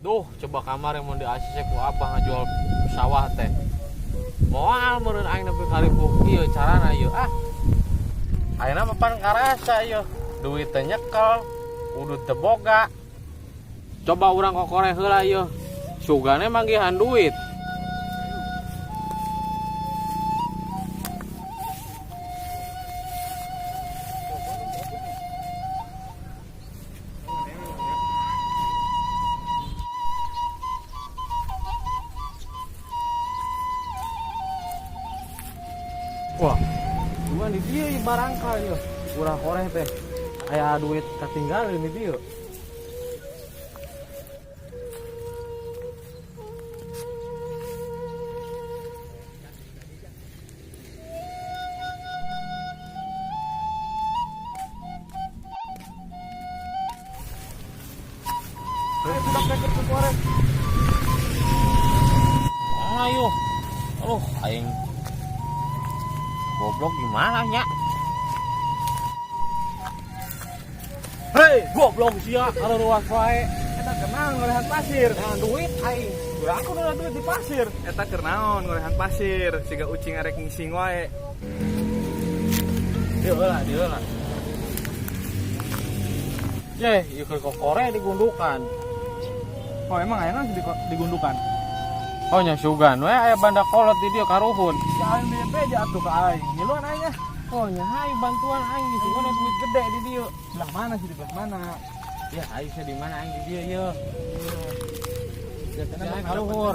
Duh, coba kamar yang mau di ACC ku abah ngajual sawah teh. Moal meureun aing nepi ka ripuh ieu carana ieu ah. Ayeuna mah pan karasa ieu. Duit teh nyekel, udut teu boga. Coba urang kokoreh heula ieu. Sugane manggihan duit. Wah, cuma di dieu ieu barangkal ieu. Urang koreh teh aya duit katinggalin di dieu. Ayo, aduh, aing goblok gimana nya? Hei, goblok sia, kalau ruas wae. Eta keur naon ngorehan pasir? Nah, duit aing. Urang aku udah duit di pasir. Eta keur naon ngorehan pasir? Siga ucing arek ngising wae. Dieu heula, dieu heula. Yeh, ieu keur kokore digundukan. Oh, emang aya naon digundukan? Oh nya sugan we aya banda kolot di dieu karuhun. Ya aing di beja atuh ka aing. Ngiluan aing ah. Oh nya hayu bantuan aing di sugan duit gede di dieu. Belah mana sih, di belah mana? Ya aing sih di mana aing di dieu ieu. Ya Jangan kaluhur.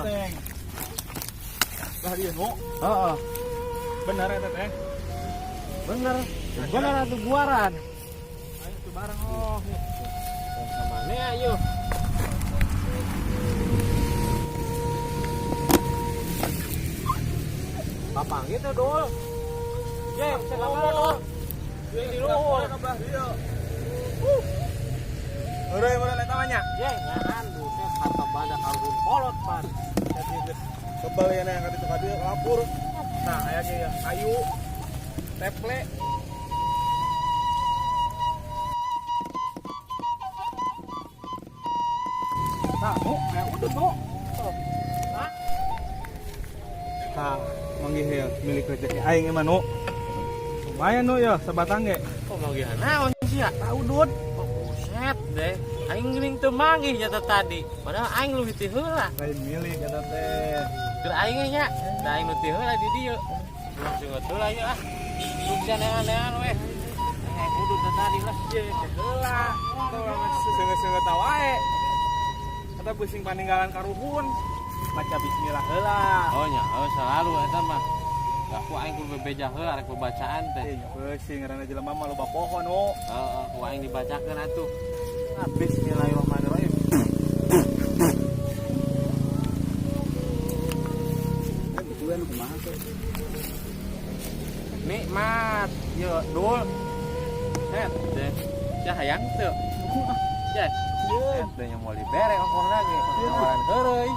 Lah dieu nu. Heeh, Bener eta teh. bener. Bener atuh buaran. Ayo tuh bareng oh. Sama ne ayo. Papang gitu dul. Ye, bisa kamar dul. Ye di luhur. Heureuy mun eta mah nya. Ye, nyahan buset harta banda karuhun kolot pan. Kebal ya yang kaditu kadieu lapur. Nah, aya ge ya kayu teple. Nah, nu, aya udut nu. Hah? Tah, manggih ya milik rezeki aing emang nu. Lumayan nu ya sabatang ge. Kok manggihan naon sia? Tah udut. Oh, buset deh. Aing geuning teu manggih nyata tadi. Padahal aing leuwih ti heula. Lain milik eta teh. Keur aing nya, da aing nu ti heula di dieu. Urang seungeut heula ieu ah. Sukses neangan-neangan we. Aing udut teh tadi lah. Ye, heula. Tong seungeut-seungeut wae. Eta pusing paninggalan karuhun. Maca bismillah heula. Oh nya, oh selalu eta mah. Da ku aing kudu bebeja heula rek bebacaan teh. Ih, pusing ngaranna jelema mah loba pohon nu. Heeh, ku aing dibacakeun atuh. Ah, bismillahirrahmanirrahim. Nikmat, yo dul. Set deh. Sia hayang teu? Ya. Set deh nya moal dibere ongkoh lagi. Tawaran heureuy.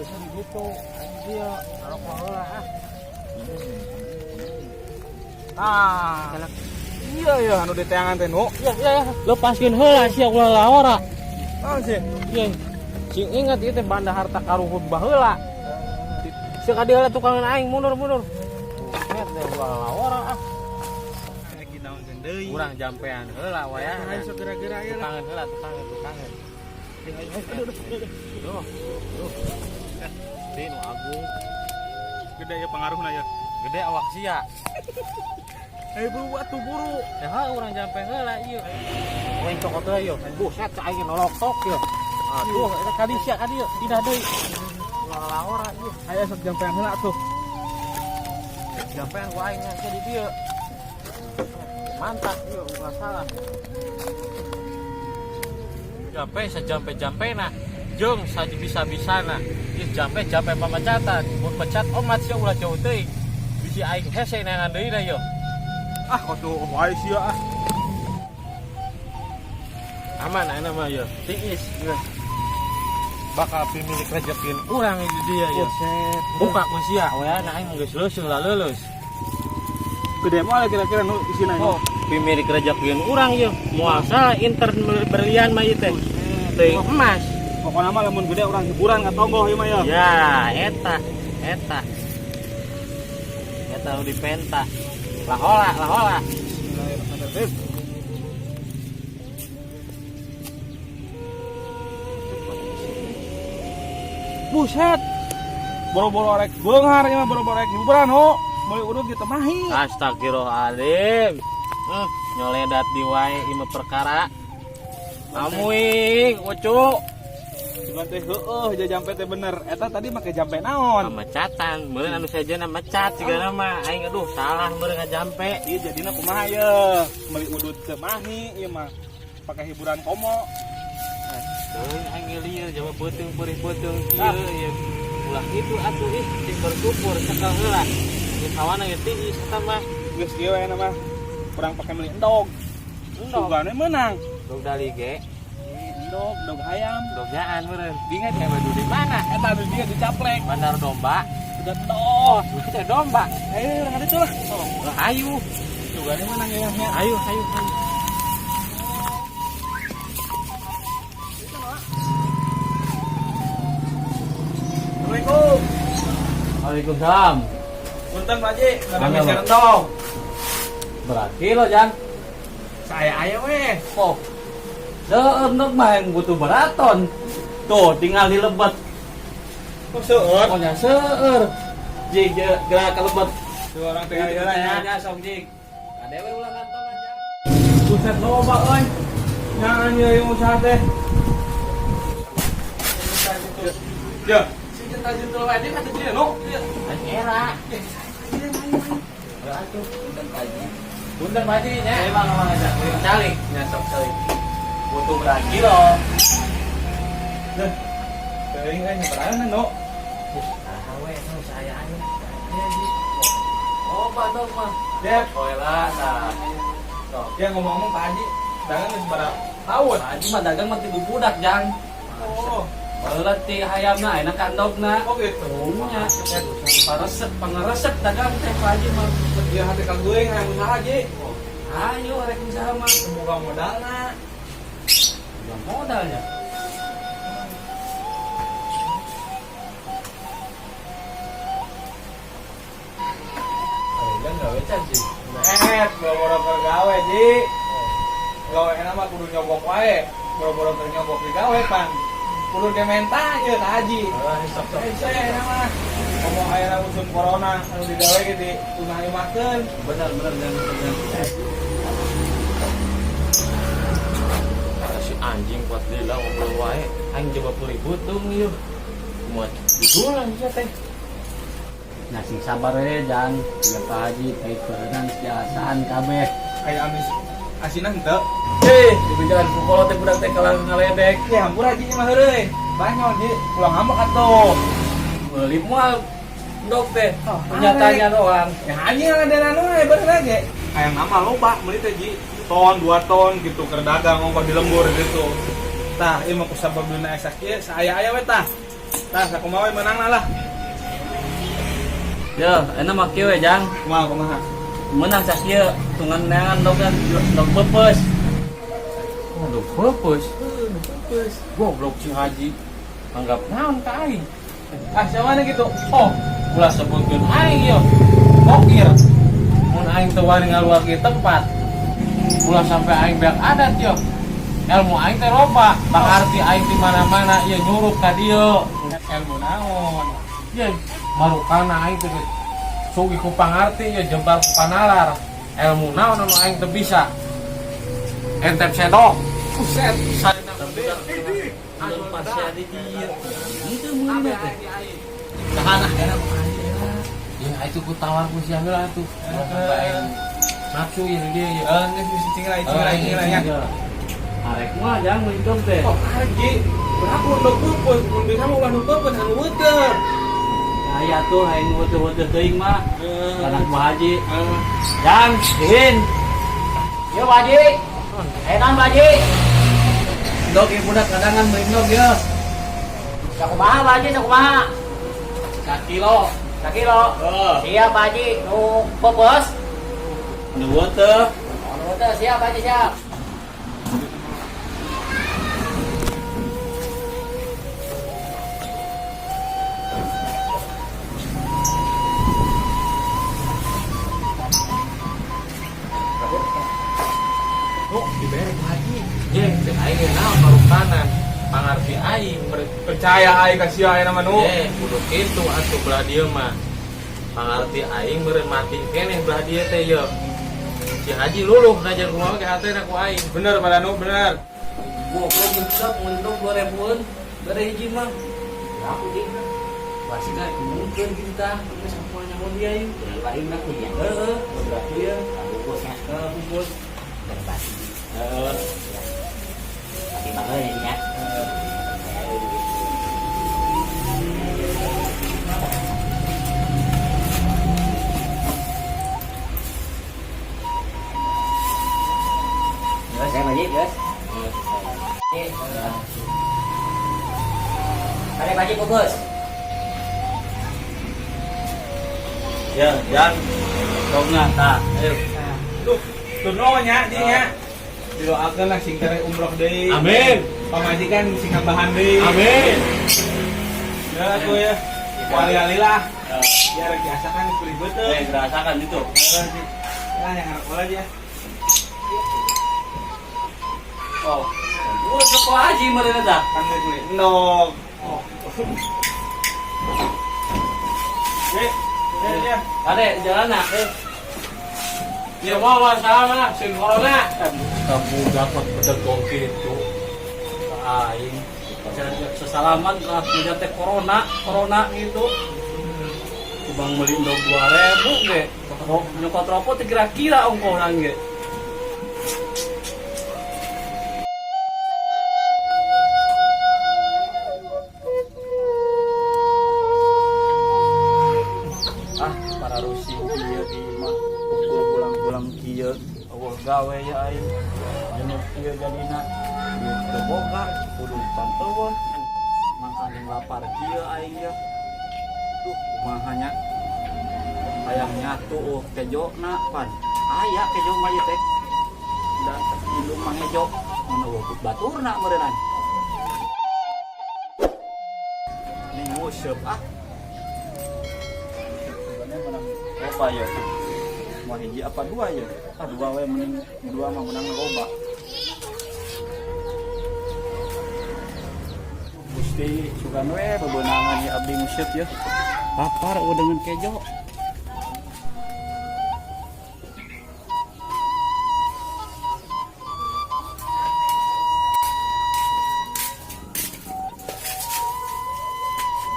Geus gitu, aing dieu ngarokok heula ah. Ah. Iya ya anu diteangan teh nu. Iya, iya, iya. Lepaskeun heula sia ulah laora. Naon sih? Iya. Sing ingat ieu teh banda harta karuhun baheula. Sia ka dieu heula tukangan aing mundur-mundur. Buset deh ulah laora ah. Lagi naon deui. Urang jampean heula wayahna. Ayo sok geura-geura ieu lah. Tukangan heula, tukangan, tukangan. Duh, duh. Di nu agung Gede ya pengaruhna ya. gede awak sia. Eh buru atuh buru. Ya ha urang jampe heula ieu. Aing cokot heula ieu. Buset cai aing nolok tok ieu. Aduh, eta ka dieu sia ka dieu, pindah deui. Ulah lahora ieu. Ayo sok jampean heula atuh. Jampean ku aing nya di dieu. Mantap ieu ulah salah. Jampe sajampe-jampena jeung saji bisa-bisana. Ieu jampe-jampe pamecatan, mun pecat omat sia ulah jauh teuing. Bisi aing hese neangan deui na ieu. Ah kok tuh wae sia ah. Aman ayeuna mah ieu. Tiis ieu. Bakal pemilik rezekin urang di dia ieu. Buset. Buka ku sia we na aing geus leuseung lah leuleus. Gede moal kira-kira nu isina Oh, pemilik rezekin urang ieu. Moal salah inter berlian mah ieu teh. Teuing emas. Pokoknya mah lamun gede urang hiburan ka tonggoh ieu mah ya. Ya, eta, eta. Eta nu dipenta. Lahola, lahola. Bismillahirrahmanirrahim. Buset. Boro-boro rek beunghar ieu mah boro-boro rek hiburan ho. Meuli udud gitu mahi. Astagfirullahaladzim. Nyoledat di wae ieu mah perkara. Amuing, ucu. Cuman teh heueuh ja jampe teh bener. Eta tadi make jampe naon? Pamecatan, meureun anu sejenna mecat sigana mah. Aing aduh salah meureun ngajampe. Ieu jadina kumaha ye? Meuli udud teu mahi ieu mah. Pakai hiburan komo. Teuing aing lieur jaba beuteung peurih beuteung kieu ieu. Ulah kitu atuh ih, sing bersyukur cekel heula. Ieu kawana ge tiis eta mah. Geus kieu we mah. Kurang pakai meuli endog. Endog. Sugane meunang. Endog dali ge. Endog, endog hayam. Endog nyaan meureun. Bingat Eh badu di mana? Eta anu dia dicaplek. Bandar domba. Udah endog. Udah domba. Ayo urang ditu lah. Lah ayo. Sugane meunang ya nya. Ayo, ayo, ayo. Assalamualaikum. Waalaikumsalam. Punten Pak Haji, ada Mangga, meser Pak. endog. Berarti lo Jang. Saya aya weh. Oh. Seueur endog mah yang butuh beraton. Tuh, tinggal dilebet. Kok seueur? Pokoknya seueur. Jig gerak kelebet. Tuh orang teh heula ya. Ya sok jig. Adewe ulah kantongan Jang. Buset loba euy. Nyangan ieu yang usaha teh. Ya, si cinta jentul wae dia kata dia no. Aing era. Atuh, punten Pak Haji. Punten Pak Haji nya. Emang emang aja. Calik. Nya sok calik. Butuh berapa kilo? Deh. Teuing euy nyebaran no. Ah we, nu saya aya. Aya Ji. Oh, Pak dong mah. Dep. Heula tah. Sok. Ya ngomong-ngomong Pak Haji, dagang geus sabaraha tahun? Pak Haji mah dagang mah ti budak Jang. Oh, Baheula ti hayamna ayeuna ka endogna. oh gitu. Nya, paresep pangaresep dagang teh Pak Haji mah. Ya hati ka gue hayang usaha Ji. Ayo rek usaha mah. Semoga modalna. Ya modalnya. Ayo gawe can sih. Eh, boro-boro keur gawe Ji. Gawe enak mah kudu nyogok wae. Boro-boro keur nyogok digawe pan. Kudu ge menta ieu ka Haji. Sok sok. Eh, saya enak mah. Ngomong ayeuna musim corona anu digawe ge di imah-imahkeun. Benar benar jangan jangan. Si anjing kuat lila ngobrol wae. Aing coba pulih butung ieu. Kumaha jujuran sia teh. Nah sing sabar we Jang, ya Pak Haji pahit berenang jasaan kabeh. Kayak amis asinan henteu. Eh, di jalan pukul teh budak teh kalah ngaledek. Ya hampura Haji mah heureuy. Banyak Ji, pulang ngambek atuh. Meuli moal endog teh. Oh, Nyatanya doang. Ya anjing ngadenan we bener ge. Hayang nama loba meuli teh Ji. Ton, 2 ton gitu keur dagang ongkoh di lembur gitu. Tah, ieu mah kusabab dina esa kieu saaya-aya we tah. Tah, sakumaha we meunangna lah. Yo, enak mah kieu we Jang. Kumaha kumaha. Menang sakieu tungan neangan endog kan endog peupeus. Aduh, peupeus. Peupeus. Goblok si Haji. Anggap naon ka aing. Ah, siapa gitu? Oh, ulah sebutkeun aing yo. Mokir. Mun aing teu wani ngaluar ke tempat. Ulah sampai aing beak adat yo. Ilmu aing teh loba, pangarti aing di mana-mana ieu nyurup ka dieu. Ilmu naon? Ye, marukana aing teh sugih ku pangarti ye jembar ku panalar. Ilmu naon anu aing teu bisa. Entep sendok. Buset. Sarina. Lempar sia di dieu. Henteu meulina teh. Tahan ah era. Ya itu ku tawar ku sia heula atuh. Ulah sampai aing nafsu ya di dieu ya. Eh, geus bisa cing lah, cing lah, cing lah ya. Arek mah jang meuli endog teh. Oh, arek Ji. Berapa endog peupeus, mun bisa mah ulah nu peupeus anu weuteut. Aya tuh aing weuteut-weuteut teuing mah. Anak Bu Haji. Eh, Jang, dihin. Yo Pak Haji. Ayo naon Pak Haji? Endog ieu budak kadangan meuli endog ye. Sakumaha Pak Haji, sakumaha? Sakilo. Sakilo. Heeh. Siap Pak Haji, nu peupeus. Nu weuteut. Oh, nu teu siap Pak Haji, siap. Nu dibere ku Haji. Ye, cek aing ge naon marukanan. Pangarti aing Percaya aing ka sia aya nama nu. Eh, kudu kitu atuh belah dieu mah. Pangarti aing meureun mati keneh belah dieu teh ye. Si Haji luluh najan kumaha ge hatena ku aing. Bener pada nu, bener. Goblok mentok mentok 2000-an. Bere hiji mah. Aku Ji. Pasti kan mungkin gitu tah. Geus sampul nyaho dia ieu. Daripada aku ya. Heeh, berarti ya. Bungkusnya Heeh, bungkus. berbasi. Heeh. Tapi banget ya Ji, ya. Terus saya Pak Haji, terus. Ada Pak Haji bungkus. Ya, jang. Dogna tah. Ayo. Duh, tuh nya Ji nya. Didoakeun lah sing tere umroh deui. Amin. Pamajikan sing nambahan deui. Amin. Ya aku ya. Wali-wali lah. Ya rek biasa kan kulit beuteung. Eh, gerasakan itu. Ya yang harap bola aja. Oh. Gua sok haji meureun tah. Kan geus meuli endog. Oh. Eh, ya, ya. Ade, jalan nah. Ya mau salam lah, sin corona. Kamu dapat bedegong gitu. Aing. Sesalaman lah punya teh corona, corona gitu. Kubang meuli endog 2000 ge. Nyokot rokok teh kira-kira ongkohan ge. Ah, para rusi kieu di imah ukur pulang-pulang kieu eueuh gawe ya aing. Jenuh kieu jadina. Duit teu boga, kudu pan eueuh. Mangkaning lapar kieu aing ya. Duh, kumaha nya? Hayang nyatu eueuh kejona pan. Aya kejo mah ieu teh. Da indung mah hejo, mun eueuh baturna meureunnan. Ning nguseup ah. Sebenarnya menang loba ya. Mau hiji apa dua ya? Ah dua we mending dua mah menang loba. Gusti sugan we bebenangan ya abdi nguseup ya. Lapar eueuh dengan kejo.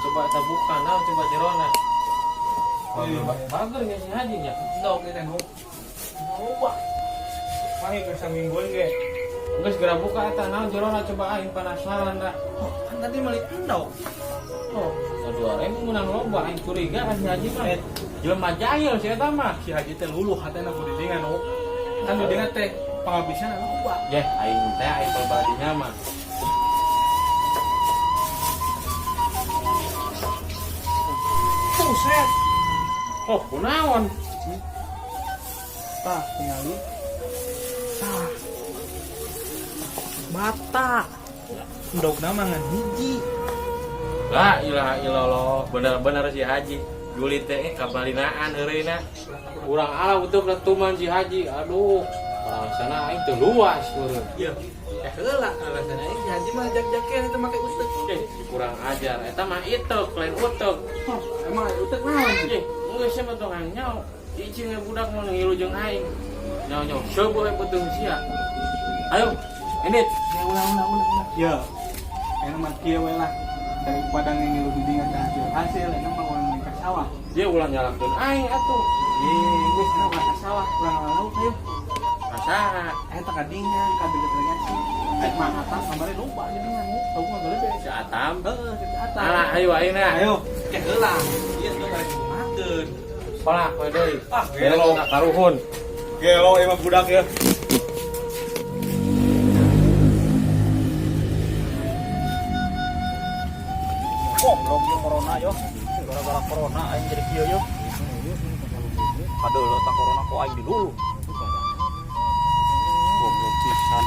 Coba tabukan, nah coba jerona. Bager nya si Haji nya. Endog ieu teh nu. Loba. Mah geus samingguan ge. Geus geura buka eta naon jerona coba aing penasaran da. Oh, kan tadi meuli endog. Oh, 2000 menang loba aing curiga ka si Haji mah. Jelema jahil si eta mah. Si Haji teh luluh hatena ku didingan nu. Kan didingan teh pangabisna loba. Yeh, aing teh aing pribadinya mah. Buset. Oh, kunaon? Tah, tingali. Tah. Bata. Endogna mah ngan hiji. La ilaha illallah, bener-bener si Haji. Juli teh kabalinaan heureuna. Urang ala utuh letuman si Haji. Aduh, orang sana aing teu luas meureun. Iya. Eh heula alasan aing si Haji mah jak-jakeun itu make utek. Eh, kurang ajar. Eta mah itek, lain utek. Oh, emang utek naon? Eh, geus mah tong nyaho. Cicing ya budak mau ngilu jeung aing. Nyaho-nyaho seueuh we beuteung sia. Ayo, indit. Ya ulah ulah ulah ulah. Ya. Enak mah kieu we lah. Daripada ngilu di dinya teh hasil hasil enak mah urang ka sawah. Dia ulah nyalahkeun aing atuh. Eh, geus enak ulah ka sawah, urang lauk ayo. Kasaha? Eta ka dinya ka deukeut irigasi. Aing mah atas kamari loba jadinya nu tahu mah gede. Si Atam. Heeh, si Atam. Alah, ayo aing na. Ayo, ke heula. Ieu tuh karek kumahakeun. Sekolah kowe deui. Ah, gelo karuhun. Gelo emang budak ya. Goblok ieu corona yo. Gara-gara corona aing jadi kieu yo. Aduh, tang corona kok aing dilulu. Goblok pisan.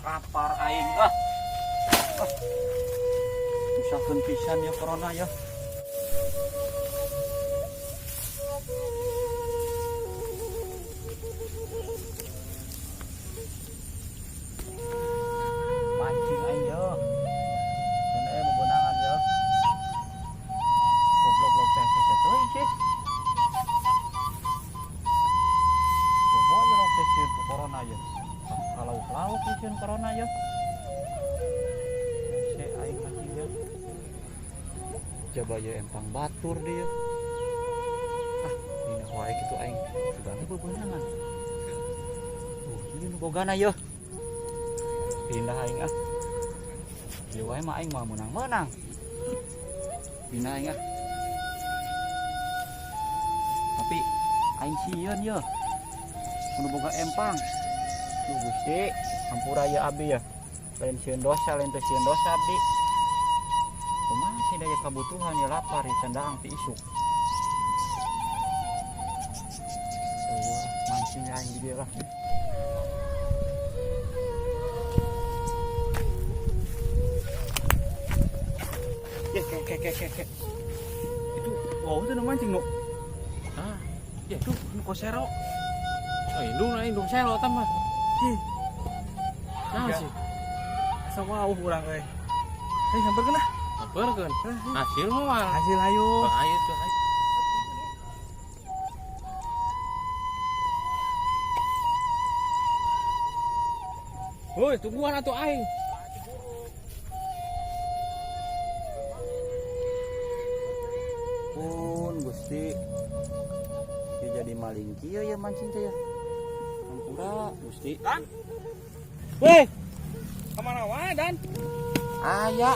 Lapar aing ah. Ah. Susahkeun pisan ya corona ya. Mancing aing yo. Keun bebenangan yo. Goblok lauk teh teh teuing sih. Goblok ya lauk teh sieun ku corona ya. Kalau lauk sieun corona ya. Hese aing mancing ya. Jaba ye empang batur dia. Ah, dina wae kitu aing. Sugana bebenangan. Ieu nu bogana ye. Pindah aing ah. Ieu wae mah aing moal meunang-meunang. Pindah aing ah. Tapi aing sieun ye. Nu boga empang. Duh Gusti, hampura ye abdi ya. Lain sieun dosa, lain teu sieun dosa abdi. Kumaha sih daya kabutuhan ya lapar ya candaang ti isuk. Eueuh, mancing aing di dieu lah. Ya, ke ke ke ke ke. Itu wow itu nu mancing nu. Ah, ya itu nu kosero. Oh, indung lah, indung selo tah mah. Ih. Nah, Ya. sih. Asa wow urang euy. Hei, sampeurkeun ah. Sampeurkeun. Hasil moal. Hasil ayo. Ayo tuh, ayo. Woi, tungguan atuh aing. Pun Gusti. Dia jadi maling kieu ya mancing teh ya. Hampura Gusti. Dan. Weh. Kemana wae Dan? Aya.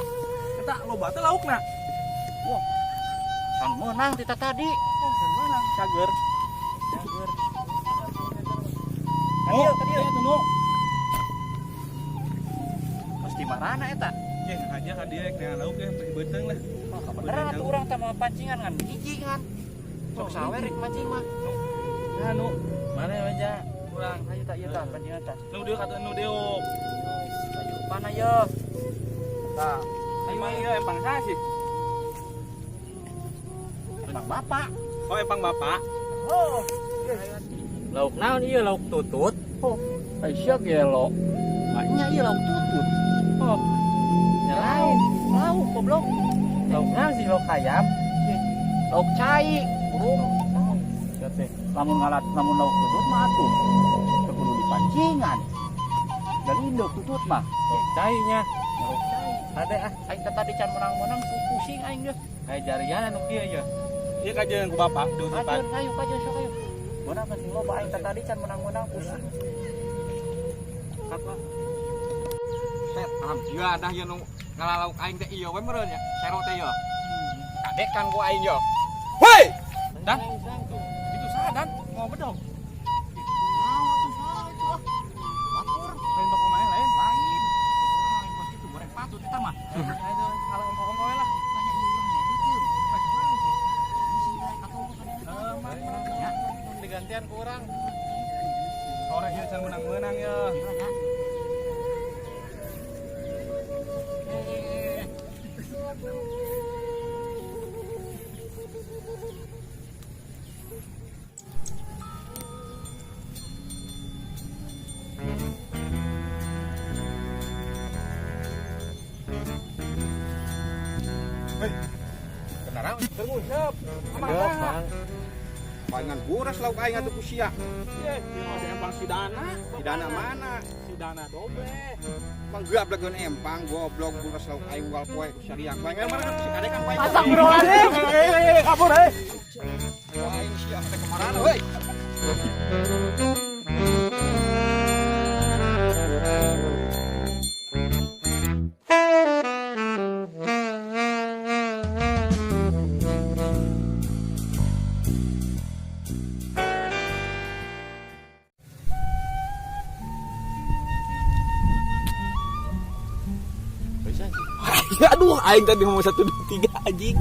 Eta loba teh laukna. Wah. Can meunang ti tadi. Oh, can meunang, cager. Cager. Oh, Ka dieu, iya, tunggu. Pasti marana eta. Ya, aja ka dieu rek neangan lauk ya, pasti beuteung lah. Oh, kebeneran atuh urang teh mau pancingan ngan hiji ngan. Sok sawe rek mancing mah. Nah, nu. Mana ya, Ja? Urang. Ayo tak ieu tah pancingan tah. Nu dieu kata nu dieu. Ayo pana ye. Tah, emang ieu empang saha sih? Empang bapak. Oh, empang bapak. Oh. Lauk naon ieu lauk tutut? Oh, ai sia gelo. Maknya ieu lauk tutut. Oh. Nya lauk. Lauk goblok. Lauk naon sih lauk ayam? Lauk cai, burung. Sia teh lamun ngalat lamun lauk tutut mah atuh. Teu kudu dipancingan. Dan induk tutut mah. Lauk cai nya. Lauk cai. Ade ah, aing teh tadi can menang-menang pusing aing geus. Kayak jarian anu kieu ye. Ieu kajeun ku bapak diutupan. Kajeun ayo kajeun sok ayo. Beunang mancing loba aing teh tadi can menang-menang pusing. Apa? Set, alhamdulillah dah ieu nu ngalalauk aing teh ieu we meureun nya. Sero teh ieu. Kadekan ku aing yo. Woi! Dan itu saha Dan? Mau bedog. Ah, atuh saha itu ah. Batur. Lain bapak mah lain. Lain. Orang lain kos kitu goreng patut eta mah. Ayo salah ongko-ongko we lah. Nanya ieu urang ieu beuteung. Kumaha sih? Bisi daek atuh ka dieu. Heeh, mah. Ya. Digantian ku urang. Sore ieu can menang-menang ye. Ieu nya. Keur nguseup. Kumaha? Palingan buras lauk aing atuh ku sia. Ieu masih empang si Dana. Si Dana mana? Si Dana dobe. Mang gablegeun empang goblok buras lauk aing unggal poe ku sia riang. Palingan mana si kadekan ku aing. Astagfirullahaladzim. Kabur eh. Aing sia teh kamarana heuy. Bisa sih. Aduh, aing tadi ngomong 1 2 3 anjing.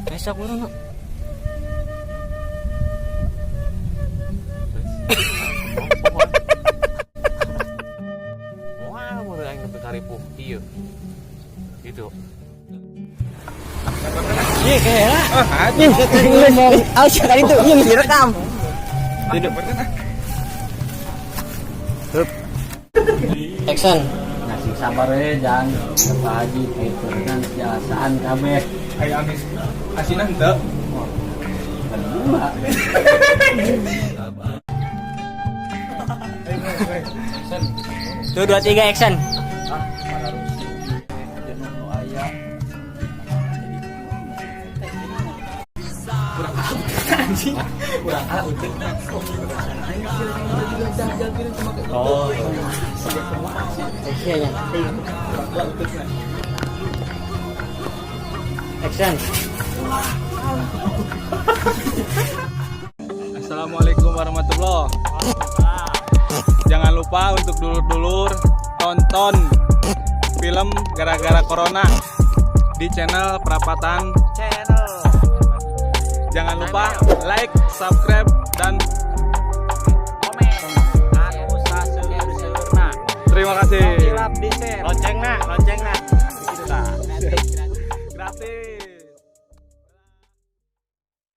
Besok urang. Moal meureun aing nepi ka ripuh kieu. Gitu. Iya kayak ngomong, ah sekali itu, iya direkam. Action. Ngasih sabar we jangan Pak Haji gitu kan jasaan kabeh. Aya amis asinan teu. Berdua. 2 2 3 action. Ah, para rusing jenuh nu aya. Anjing. Kurang ah utek. Oh, Action ya. Action. Assalamualaikum warahmatullahi. Jangan lupa untuk dulur-dulur tonton film Gara-Gara Corona di channel Prapatan Channel. Jangan lupa like, subscribe, dan Komen. Anu saseur-seurna. terima kasih. Lonceng na, lonceng na. Gratis.